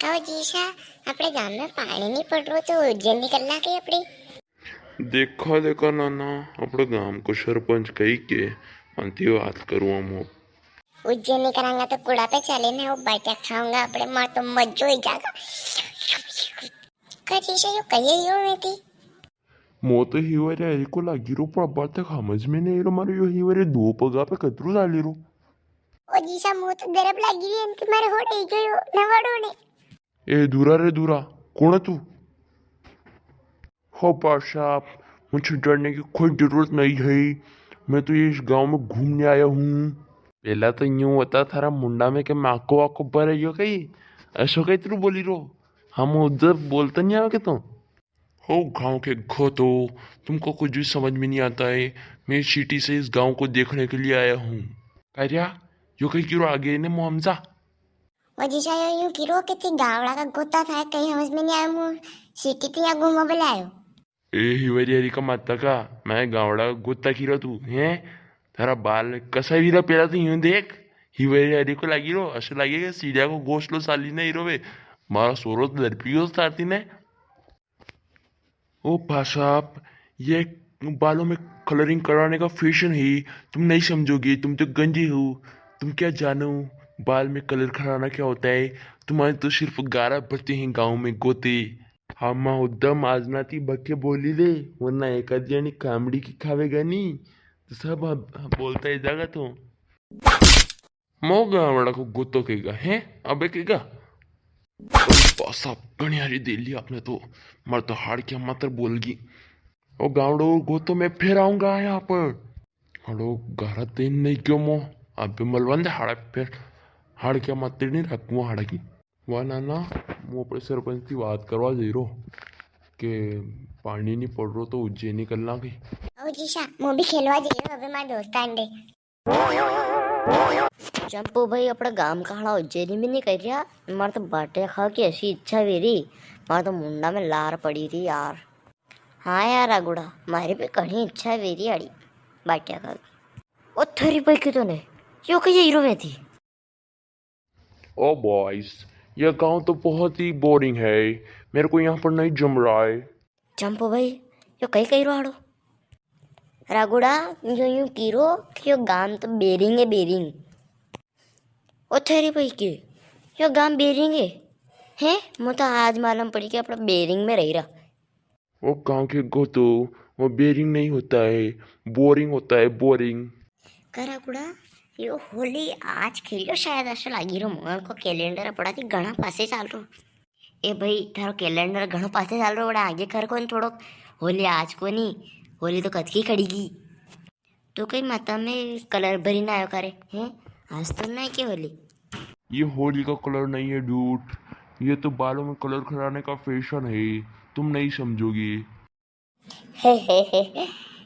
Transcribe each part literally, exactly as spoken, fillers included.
आओ जीसा, अपने गांव में पाणी नी पड़ रो तो उज्जैन निकलना के अपने? देखा देखा नाना, अपने गांव को सरपंच कही के अंती बात करूँ हम। उज्जैन निकलांगा तो कुड़ा पे चले ना, वो बाटिया खाऊंगा अपने, मार तो मजो ही जागा। का जीसा यो कही यो में थी? मो तो हिवरे हरी को लागी रो, पर बात तक समझ में नहीं रो मारो, यो हिवरे दो पगा पे कतरू चाली रो। ओ जीसा, मो तो दरप लागी री, इनके मारे होड़े ही गयो, नवाड़ो ने। ए दूरा रे दूरा, कौन है तू? हो पाशाप, मुझे डरने की कोई जरूरत नहीं है, मैं तो ये इस गांव में घूमने आया हूँ। पहला तो यूं बता, थारा मुंडा में के माको वाको भरे यो कई, ऐसो कई तू बोली रो? हम उधर बोलते नहीं आवे के तो? हो गांव के घोतो, तुमको कुछ भी समझ में नहीं आता है। मैं सिटी से इस गांव को देखने के लिए आया हूँ। कार्या, यो कई किरो आगे ने मुआमजा। ओ जीसा, यो यूं किरो के ती गावड़ा का गोता था, कई समझ में नहीं आया, मु सिटी ती या घूमवा बुलायो। ए हिवरी हरी का माता का, मैं गावड़ा का गोता किरो तू, हैं? थारा बाल कसा वीरा पेला तू यूं देख, हिवरी हरी को लागी रो, असो लागे के सीढ़िया को घोसलो साली ने हीरो वे, मारा सोरो तो दरपियो साथी ने। ओ भासाब, ये बालों में कलरिंग कराने का फैशन है, तुम नहीं समझोगे, तुम तो गंजे हो, तुम क्या जानो बाल में कलर कराना क्या होता है, तुम्हारे तो सिर्फ गारा भरते हैं गाँव में गोते। हाँ माँ उद्दम आजना ती बके बोली ले, वरना एक आध जनी कामड़ी की खावेगा नी, तो सब हम, हम बोलता ही जागा तो। मो गावड़ा को गोतो केगा, हैं? अबे केगा? अरे पासा घणी हारी दे ली आपने तो, मार तो हाड़किया मात्र बोल गई। ओ गावड़ो गोतो मैं फिर आऊंगा यहाँ पर। हड़ो गारा दिन नहीं क्यों मो, अबे मलवान दे हाड़ा फिर, हाड़किया मात्र नहीं रखूँ हाड़ा की। वाह नाना, मो अपने सरपंच की बात करवा दे रो के पानी नहीं पड़ रो तो उज्जैनी कर लांगे। ओ जीसा, मो भी खेलवा दे रो, अबे मार दोस्त आंडे। चंपू भाई, अपने गांव का हाड़ा उज्जैनी भी नहीं कर रहा। मारे तो बाटिया खावा की ऐसी इच्छा हुई री, मारे तो मुंडा में लार पड़ी री यार। हाँ यार रागुड़ा, मारी भी घणी इच्छा हुई री आड़ी बाटिया खावा की। ओ थारी भाई की तो ने, यो कई हीरो में थी। ओ बॉयज, यह गांव तो बहुत ही बोरिंग है, मेरे को यहाँ पर नहीं जम रहा है। चंपू भाई, यो कई कई रो हाड़ो? रागुड़ा, यो यूं की रो कि यो गांव तो बेरिंग है, बेरिंग। ओ थारी भाई के, यो गांव बेरिंग है? हैं? मो तो आज मालूम पड़ी कि अपना बेरिंग में रही रहा। वो गांव के गोतो, वो बेरिंग नहीं होता है, बोरिंग होता है, बोरिंग। का रागुड़ा, यो होली आज खेलियो शायद, असो लागी रो मोहन को कैलेंडर पड़ा थी घणा पासे चाल रो। ए भाई, थारो कैलेंडर घणो पासे चाल रो, बड़ा आगे कर कोनी थोड़ो। होली आज कोनी, होली तो कद की खड़ी गई। तो कई माता में कलर भरी ना आयो करे, हैं? आज तो ना के होली। ये होली का कलर नहीं है डूड, ये तो बालों में कलर कराने का फैशन है, तुम नहीं समझोगे।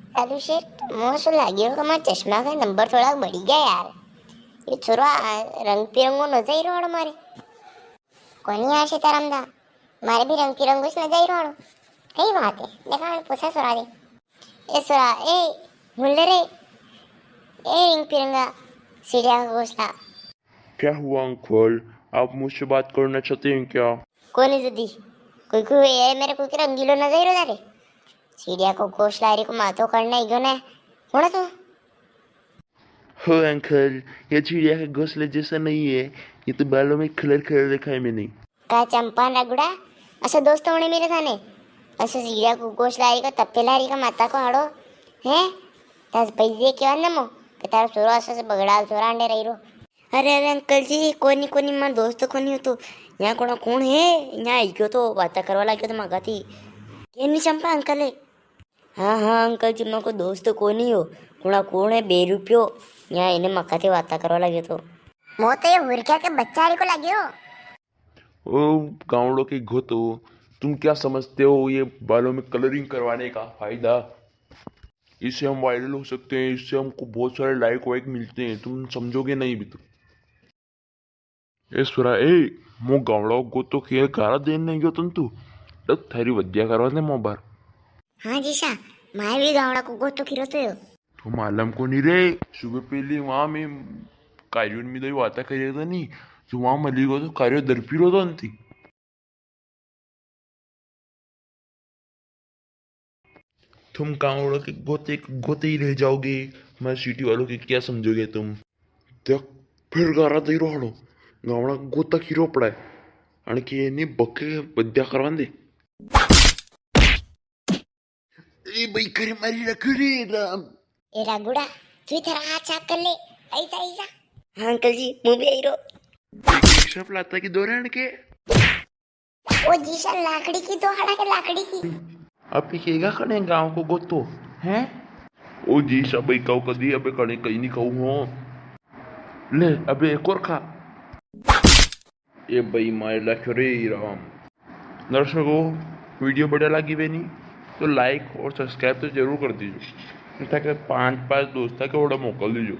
कालू सेठ, मो सो लाग्यो कि मारा चश्मा का नंबर थोड़ा बढ़ी गया यार। ये छोरा, आ, रंग पिरंगो नजर ही रोड़ मारे। कोनी यार सीताराम दा, मारे भी रंग पिरंगो से नजर ही रोड़। कई बात है, देखा मैंने पूछा सुरा दे। ए सुरा, ए, हुन ले रे। ए रिंग पिरंगा, सीढ़िया का घोंसला। क्या हुआ अंकल, आप मुझसे बात करना चाहते हैं क्या? कोनी जदी, कोई कोई ये मेरे को के रंगीलो नजर ही रोड़ रे। सीढ़िया को घोंसला रे को मातो करना ही गयो ने। कौन है तू? हो अंकल, ये चिड़िया के घोंसले जैसा नहीं है, ये तो बालों में कलर कर रखा है मैंने। का चंपा रगुड़ा, असो दोस्त होने मेरे थाने, असो चिड़िया को घोंसला रे का तपेला रे का माता को हाड़ो, हैं? दस बजे के बाद ना मो, कि तारा सोरो असो से बगड़ाल सोरा अंडे रही रो। अरे, अरे अंकल जी, कोनी, कोनी, मारो दोस्त कोनी हो तो। यहाँ कोना कौन है? यहाँ आई गयो तो बाता करवा लाग्यो तो मागा थी। ये नी चंपा अंकल है। हाँ, हाँ अंकल जी, मारो दोस्त कोनी हो। कोना कौन है? बे रुपयो। यहाँ इन्हें मागा थी बाता करवा लाग्यो तो। मो तो ये हुरक्या के बच्चा रे को लाग्यो। ओ गाँवड़ों के घोतो, तुम क्या समझते हो ये बालों में कलरिंग करवाने का फायदा? इससे हम वायरल हो सकते हैं, इससे हमको बहुत सारे लाइक वाइक मिलते हैं, तुम समझोगे नहीं भी तो। ए सुरा, ए, मो गाँवड़ो गोतो खेल गारा देन नहीं गयो तन तू। देख थारी वद्या करवा दे मो बार। हाँ जीसा, माय भी गाँवड़ा को गोतो खिरो तो यो। तो मालूम को नहीं रे, सुबह पहले वहाँ में कार्यों में दो बातें करिए था नहीं, तो वहाँ मली गो तो कार्यो दरपी रो तो अंती। तुम गाँव वालों के गोते गोते ही रह जाओगे, मैं सिटी वालों के क्या समझोगे तुम? देख, फिर गारा दे रो हालो, गाँव वाला गोता खीरो पड़ा है, अणके नी बके बद्या करवा दे। ए भाई, करे मारी रख रे राम। ए रागुड़ा, तू इधर आ, चाक कर ले। ऐसा, ऐसा। हाँ अंकल जी, मु भी आई रो। एक, एक सब लाता की दो रे अणके। ओ जीसा, लाकड़ी की दो, हड़ा के लाकड़ी की। अब भी केगा कने गाँव को गोतो, हैं? ओ जीसा भाई, कहू कदी, अबे कने कहीं नहीं कहू हो। ले, अबे एक और खा। ए भाई, मार लाख्यो रे राम। दर्शकों, वीडियो बढ़िया लागी वे नी तो like और subscribe तो जरूर कर दीजो, ताकि पांच पांच दोस्ता के ओड़ा मोकल दीजो।